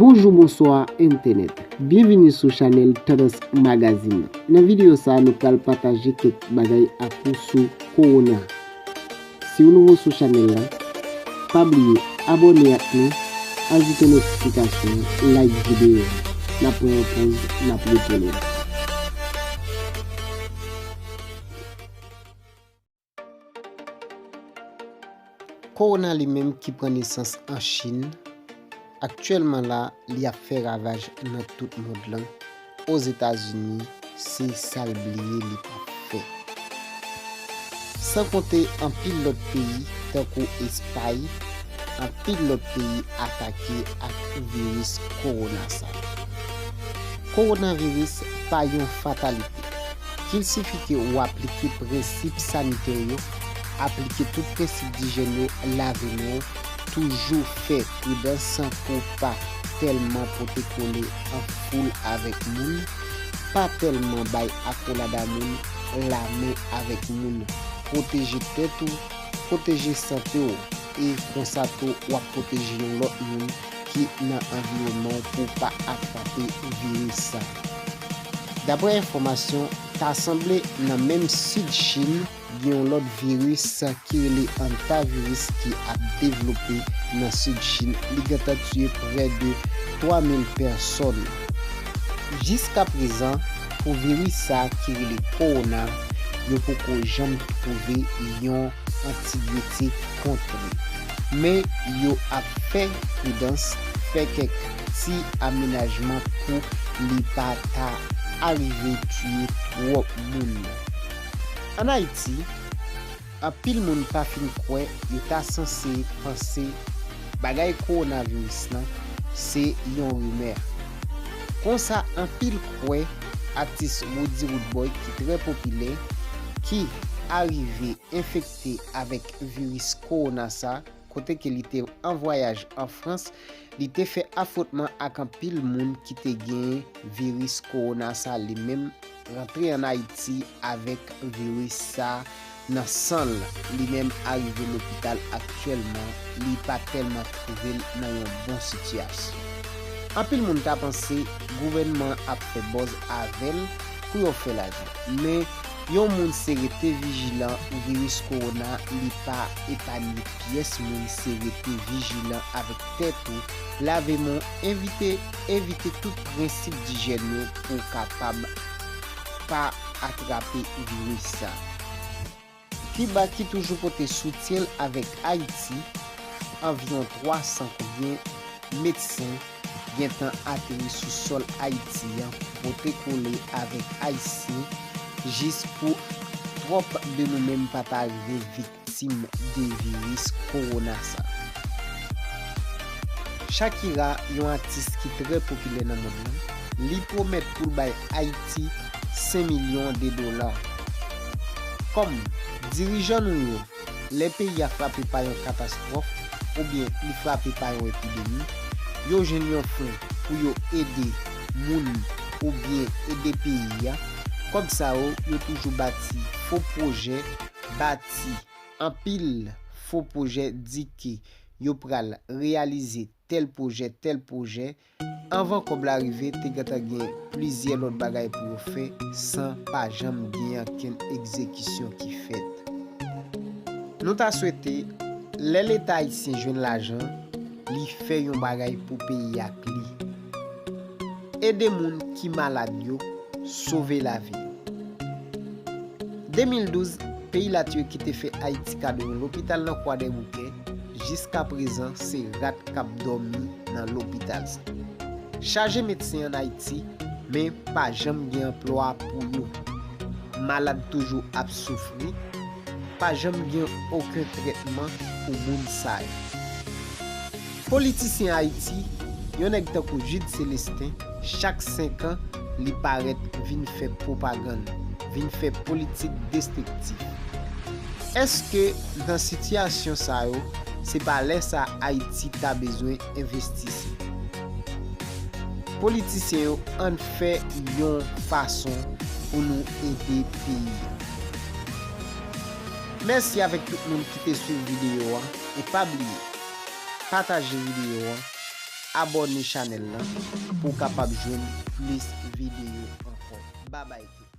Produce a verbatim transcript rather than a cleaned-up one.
Bonjou, bonswa, entènèt. Byenvini sou chanèl Tandans Magazine. Nan videyo sa a, nou pral pataje kèk bagay ak ou sou kowona. Si w nouvo sou chanèl la, pa bliye abòne ak nou, ajoute notifikasyon, like videyo a. N ap pran yon poz, n ap retounen. Kowona li menm ki pran nesans an Chin, aktyèlman la, li ap fè ravaj nan tout mond lan. Ozetazini, se sa l bliye li p ap fè. San konte anpil lòt peyi, tankou Espay, anpil lòt peyi atake ak viris kowona sa. Kowonaviris pa yon fatalite. Kilsifike w aplike prensip sanitè yo, aplike tout prensip dijèn yo, lave men w, toujou fè pridans pou w pa tèlman pote kole an foul avèk moun, pa tèlman bay akolad a moun, lamen avèk moun. Pwoteje tèt ou, pwoteje sante w, e konsa tou w ap pwoteje yon lòt moun ki nan anviwònman w pou w pa atrape viris sa. Daprè enfòmasyon, ta sanble nan menm sid Chin, gen yon lòt viris ki rele antaviris ki ap devlope nan sid Chin. Li gentan tiye prè de twa mil pèsòn. Jiskaprezan, pou viris sa ki rele kowona, yo poko janm twouve yon antibyotik kont li. Men yo ap fè pridans, fè kèk ti amenajman pou li pa ta arive tiye twòp moun. Ann Ayiti, anpil moun pa fin kwè, yo ta sanse panse bagay kowonaviris lan se yon rimè. Konsa, anpil kwè atis Roody Roodboy, ki trè popilè, ki arive enfekte avèk viris kowona sa, kote ke li te an vwayaj an Frans, li te fè afwontman ak anpil moun ki te gen viris kowona sa, li menm rantre ann Ayiti avèk viris sa nan san l. Li menm arive lopital aktyèlman, li pa tèlman twouve l nan yon bon sitiyasyon. Anpil moun ta panse gouvènman an ap fè buzz avè l pou yo fè lajan. Men yon moun se rete vijilan, viris kowona, li pa epanye pyès moun, se rete vijilan avèk tèt ou, lave men w, evite, evite tout prensip dijèn yo pou w kapab pa atrape viris sa. Kiba ki toujou pote soutyen l avèk Ayiti, anviwon twa san koubyen medsen gentan ateri sou sòl Ayiti an, pote kole avèk Ayisyen, jis pou twòp de nou menm pa ta rive viktim de viris kowona sa. Shakira, yon atis ki trè popilè nan mond lan, li pwomèt pou l bay Ayiti senk milyon de dola. Kòm dirijan nou yo, lè peyi a frape pa yon katastwòf oubyen li frape pa yon epidemi, yo jwenn yon fon pou yo ede moun oubyen ede peyi a. Kòb sa yo, yo toujou bati fo pwojè, bati anpil fo pwojè, di ke yo pral reyalize tèl pwojè, tèl pwojè. Anvan kòb la rive, te gentan gen plizyè lòt bagay pou yo fè san pa janm gen ankenn egzekisyon ki fèt. Nou ta swete, lè Leta ayisyen jwenn lajan, li fè yon bagay pou peyi ak li. Ede moun ki malad yo, sove lavi yo. De mil douz, peyi Latirki te fè Ayiti kado yon lopital nan Kwadèboukè. Jiskaprezan, se rat k ap dòmi nan lopital sa. Chaje medsen ann Ayiti, men pa janm gen anplwa pou yo. Malad toujou ap soufri, pa janm gen okenn trètman pou moun sa yo. Politisyen Ayiti, yon nèg tankou Jude Célestin, chak senk an, li parèt vin fè pwopagann, vin fè politik destriktif. Èske nan sitiyasyon sa yo, se pa lè sa Ayiti ta bezwen envestise? Politisyen yo, ann fè yon fason pou nou ede peyi a. Mèsi avèk tout moun ki te swiv videyo a, e pa bliye, pataje videyo a, abòne chanèl lan pou w kapab jwenn plis videyo ankò. Babay tou.